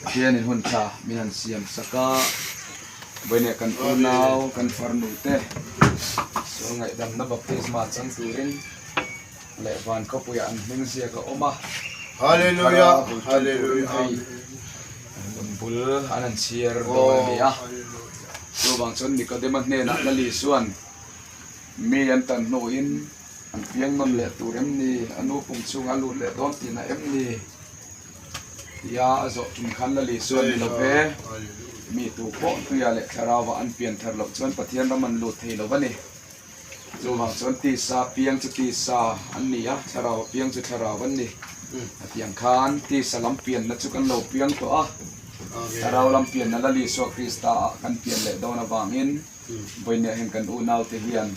Pathianin hun tha min han siam sak a, vawiinah kan unau kan farnu te sual ngaihdamna baptisma chang turin leh van khawpuiah an hming ziak a awm a, an thar a bul tan turin hei an bul an han chhiar dawn a ni a, chuvang chuan Nikodema hnenah Lali chuan mi an tan hnuin an piang nawn leh tur em ni, a nu pum chhungah a lut leh dawn tihna em ni? Tia a zawh tum khan Lali chuan ni lo ve, mi tu pawh tuia leh thlarauah an pian thar loh chuan Pathian ram an lut thei lo a ni. Chuvang chuan tisa piang chu tisa an ni a, thlarau piang chu thlarau an ni. A tiang khan tisa lam pianna chu kan lo piang tawh a, thlarau lam pianna Lali Isua Krista ah kan pian leh dawn avangin Vawinia hian kan unaute hian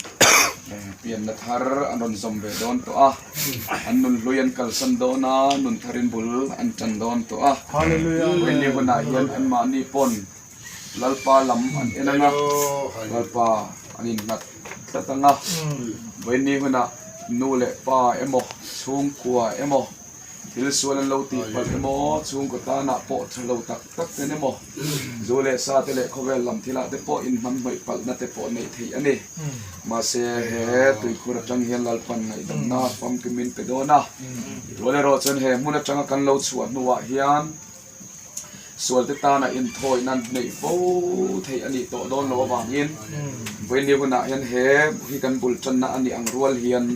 pianna thar an rawn zawm ve dawn tawh a, an nun hlui an kalsan dawn a, nun tharin bul an tan dawn tawh a. Vawinia hunah hian anmahni pawn Lalpa lam an en ang a, Lalpa an innghat tlat ang a. Vawinia hunah nu leh pa emaw, chhungkua emaw, Thil sual an lo tih palh emaw, chhungkaw tanah pawh tha lo tak tak ten emaw, zu leh sa te leh khawvel lam thilah te pawh inhnam hnawih palhna te pawh neih theih a ni. Mahse, he tuikhur atang hian Lalpan ngaihdamna famkim min pe dawn a. Rual erawh chuan he hmun atanga kan lo chhuah hnuah hian sualte tana inthawihna neih fo theih a nih tawh dawn loh avangin vawiin hunah hian he hi kan bul tanna a nih ang rual hian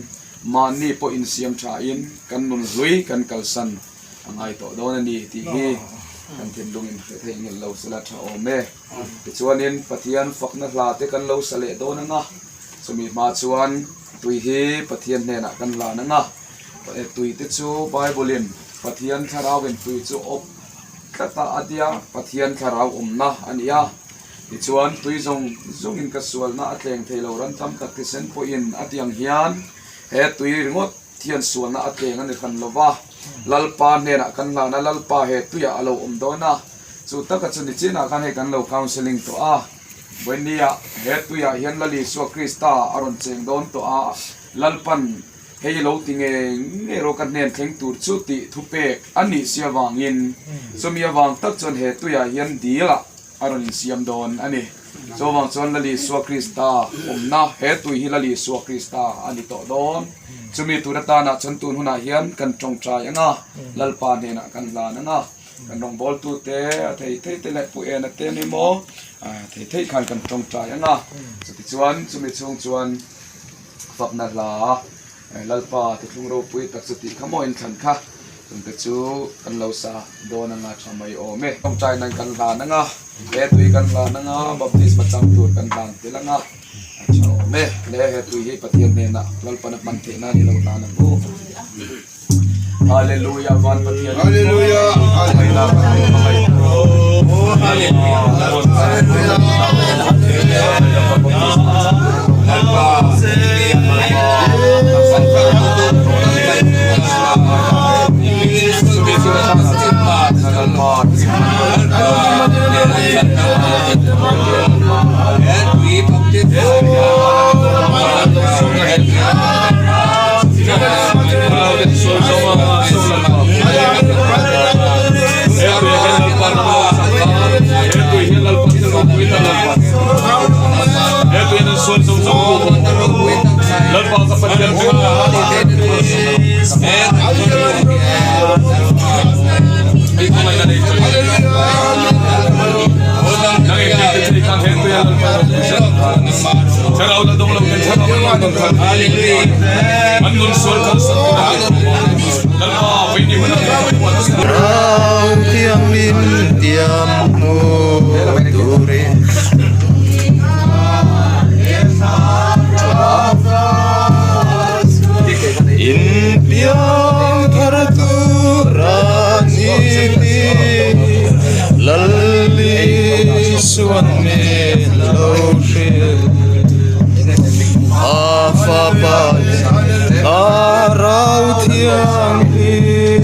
Mahni pawh insiam thain kan nun hlui kan kalsan a ngai tawh dawn a ni tih hi kan thinlung in hre theih nghelh lo sela tha awm e. Tichuanin Pathian fakna hla te kan lo sa leh dawn ang a, chumi hma chuan tui hi Pathian hnenah kan lan ang a, tui te chu Bible in Pathian thlarau in tui chu awp tlat a a tia, Pathian thlarau awmna a ni a. Tichuan, tui zawng zawngin ka sualna a tleng thei lo, ran tam tak thisen pawhin a ti ang hian he tui ringawt hian sualna a tleng a ni hran lo va, Lalpa hnenah kan hlan a, Lalpa he tuiah a lo awm dawn a, chu taka chu nichinah khan hei kan lo counselling tawh a, Vawinia he tuiah hian Lal Isua Krista a rawn cheng dawn tawh a, Lalpan hei lo ti ngei ngei rawh ka hnen thleng tur chu tih thupek a nih si avangin chumi avang tak chuan he tuiah hian dil-ah a rawn insiam dawn a ni. Chuvang chuan Lal Isua Krista awmna he tui hi Lal Isua Krista a ni tawh dawn. Chumi tur atana chuan tun hunah hian kan tawngtai ang a, Lalpa hnenah kan hlan ang a, kan rawngbawltute a thei thei te leh Pu Ena te ni maw thei thei khan kan tawngtai ang a. Chutichuan chumi chhung chuan fakna hla Lalpa thuthlung ropui tak chu tih kha maw inthlan kha chungte chu kan lo sa dawn anga tha mai awm e. Tawngtai nan kan hlan anga, he tui kan hlan anga, baptisma chang tur kan hlan tel anga a tha awm e. Le he tui hi Pathian hnenah Lalpan a hman theih nan i lo hlan ang u. Hallelujah van Pathian Hallelujah Hallelujah Rau thianghlim tiam hmu turin In piang thar tura ni Lal Isuan min lo hrilh A fapa leh a rau thianghlim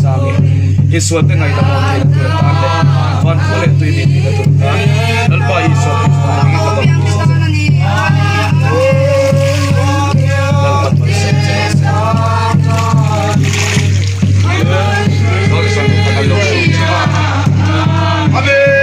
Lalnunsang i i sualte ngaihdam awm theihna tur atan leh van khua leh tui min tihna tur atan Lalpa Isua Krista hmingin ka baptis a che. Lalpan malsawm che rawh se. Amen.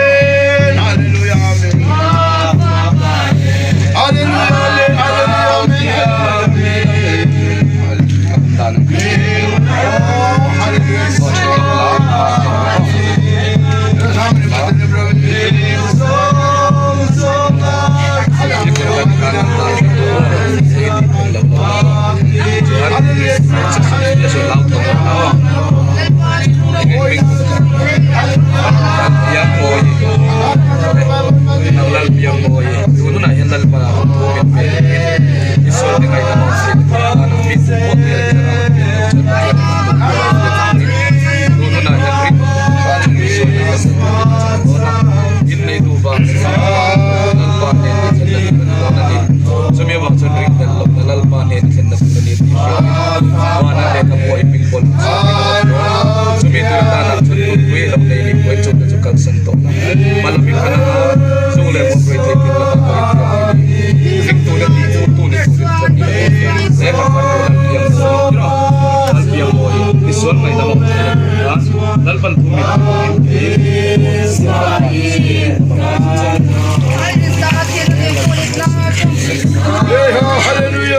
Hallelujah.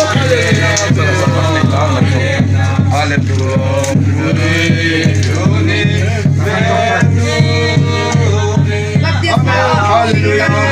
Amen. Hallelujah. Hallelujah.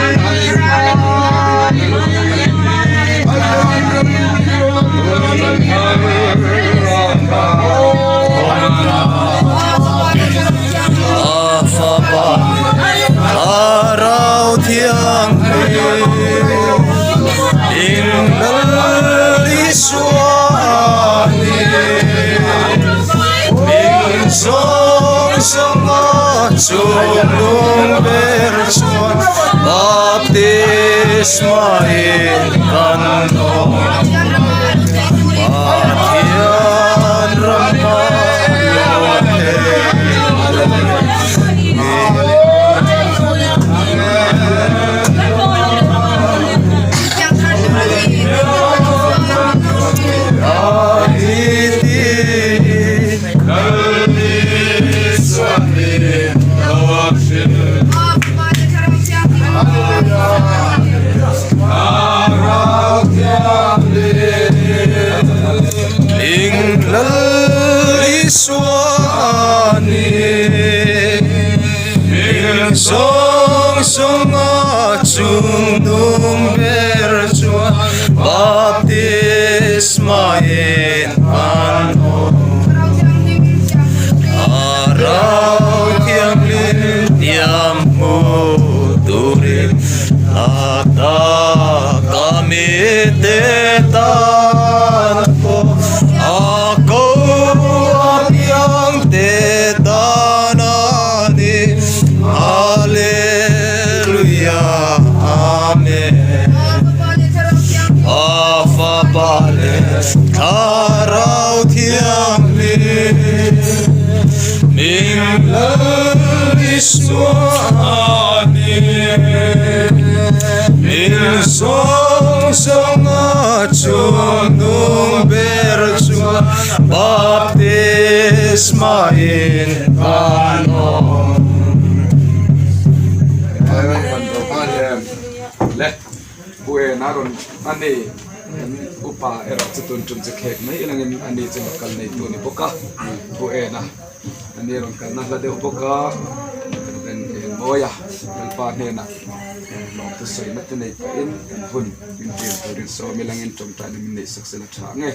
Amen. Le Pu Ena rawn a ni kan upa erawh chu tun tum chu khek mai ilangin a ni chu kal nei tu a ni bawk a Pu Ena a ni rawn kalna hla deuh bawk a kan en mawi a Lalpa hnenah lawm te sawina te nei pahin kan hun min ṭin turin sawm ilangin tawngtaina min neih sak sela tha ang e.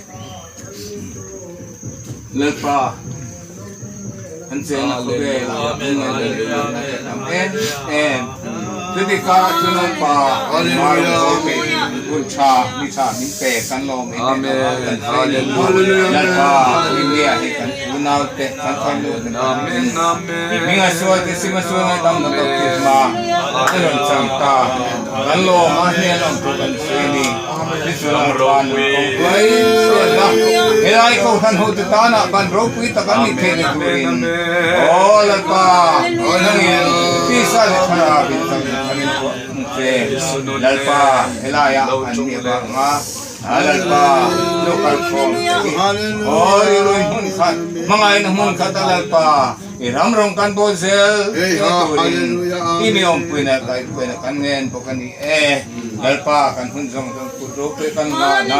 Lalpa kan cheng a khawvel ah kan ngaih leh kan tam em em. Chuti karah chuan Lalpa mar rawn bawl peih hun tha ni tha min pe kan lawm em em a kan sawi ni. Lalpa India hi kan unau te kan farnu te kan in i hming a sual te sim a sual ngaihdam na baptisma a rawn chang ta kan lawm a hnen awm tur kan sawi ni. Tichuan Lalpa nun kawng hruai zel a helai kohhran hotu tanah ban ropui tak an nih theihna turin Aw Lalpa nangin tisa leh thlarau in chakna tharin pawh hmu che Lalpa helaiah an nih avanga Lalpa lo kal khawm che hi Aw rilruin hmun khat hmangaihna hmun khat a Lalpa i ram rawng kan bawl zel turin i mi awmpuina kaihpuina kan ngen bawk a ni e. Lalpa kan hun zawng zawng kut ropui kan nghahna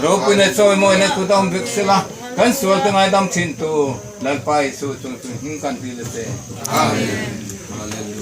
ropuina chawimawina kut a awm vek sela kan sual te ngaidam thin tu Lalpa Isu chung chung hming kan dil a che. Amen.